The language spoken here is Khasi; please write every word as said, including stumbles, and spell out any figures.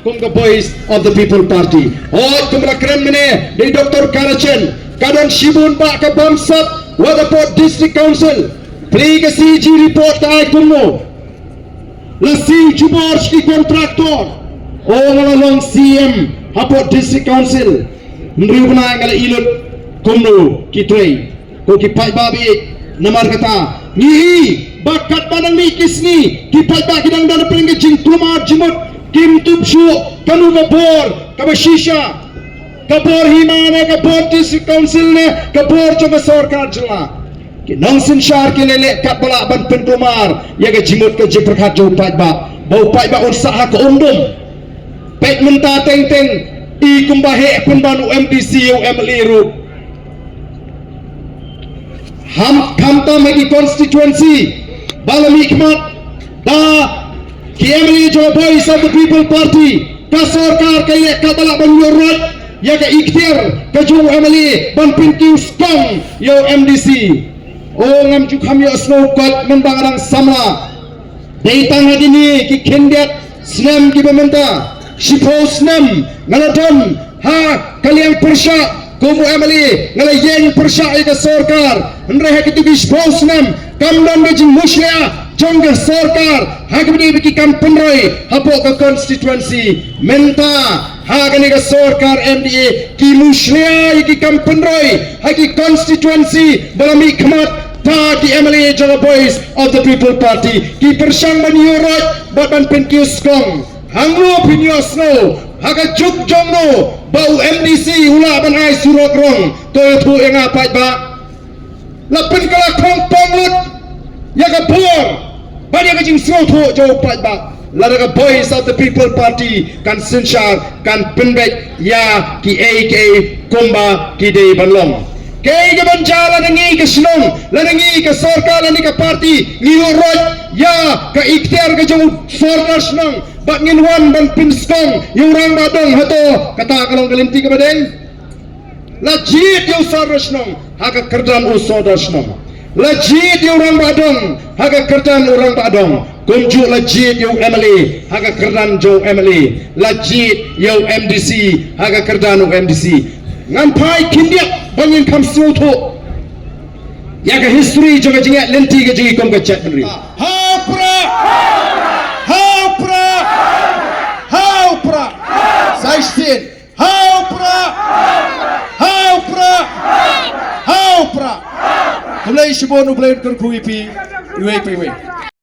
Kum ka Voice of the People Party. Hooid, kum la kren mynne dei Doctor Karachen, ka don shibun ba ka bamsap wat hapoh District Council. Pli ka C A G report ka ai kumno. La siew jubor sha ki contractor. O nga la long C M hapoh District Council. Hynriew bnai nga la ïalut kumno ki trei. Ko ki paidbah ba ïeit, namar kata ngi i ba katba nang mih ki sngi ki paidbah ki dang don hapdeng ka jingkulmar jingmut, kim tip shuh kano ka bor kaba shisha, ka bor hima ne ka bor District Council ne ka bor jong ka sorkar jylla. Ki nongsynshar ki leh leh katba lah ban pynkulmar ïa ka jingmut ka jingpyrkhat jong u paidbah, ba u paidbah un sah ha ka umdum. Peit mynta teng teng i kumba heh pynban u M D C ïa u M L A ruh. Ham, khamtam ha ki constituency ba la mih khmat ba ki M L A jong ka Voice of the People Party, ka sorkar ka leh katba lah ban ïuh roit ïa ka iktiar ka jong u M L A ban pynkiew skong ïa u M D C. O ngam ju kham ïohsngew kot mynba nga dang samla. Dei tang ha kine ki khyndiat snem kiba mynta, shiphew snem nga la don ha ka liang pyrshah kum u M L A, nga la ïeng pyrshah ïa ka sorkar. Hynrei ha kito ki shiphew snem kam don ka jingmushlia jong ka sorkar ha kaba ïadei bad ki kam pynroi hapoh ka constituency. Mynta ha kane ka sorkar M D A ki mushlia ïa ki kam pynroi ha ki constituency ba la mih khmat da ki M L A jong ka Voice of the People Party, ki pyrshang ban ïuh roit bad ban pynkiew skong. Hangno phin ïohsngew ha ka juk jong no ba u M D C u lah ban ai surok rong? To ïathuh ïa nga paidbah. La pynkylla khongpong lut ïa ka bor bad ïa ka jingsngewthuh jong u paidbah. Lada ka Voice of the People Party kan synshar, kan pynbeit ïa kiei kiei kumba ki dei ban long. Kaei kaban jia lada ngi ka shnong, lada ngi ka sorkar, lada ngi ka party ngi ïuh roit ïa ka iktiar ka jong u sorkar shnong bad ngin wan ban pynskong ïa u rangbah dong? Hato kata ka long ka lynti kaba dei? La jied ïa u sordar shnong ha ka kyrdan u sordar shnong. La jied ïa u rangbah dong ha ka kyrdan u rangbah dong. Kumjuh la jied ïa u M L A ha ka kyrdan jong u M L A. La jied ïa u M D C ha ka kyrdan u M D C. Ngan phai khyndiat ba ngin kham sngewthuh ïa ka history jong ka jingïaid lynti ka jong ngi kum ka jaitbynriew. Ha u Prah! Ha u Prah! Ha u Prah! Sa shisien. Ha u Prah! Ha u Prah! Ha u Prah! Khublei shibun, U Blei un kyrkhu ïa phi iwei pa iwei.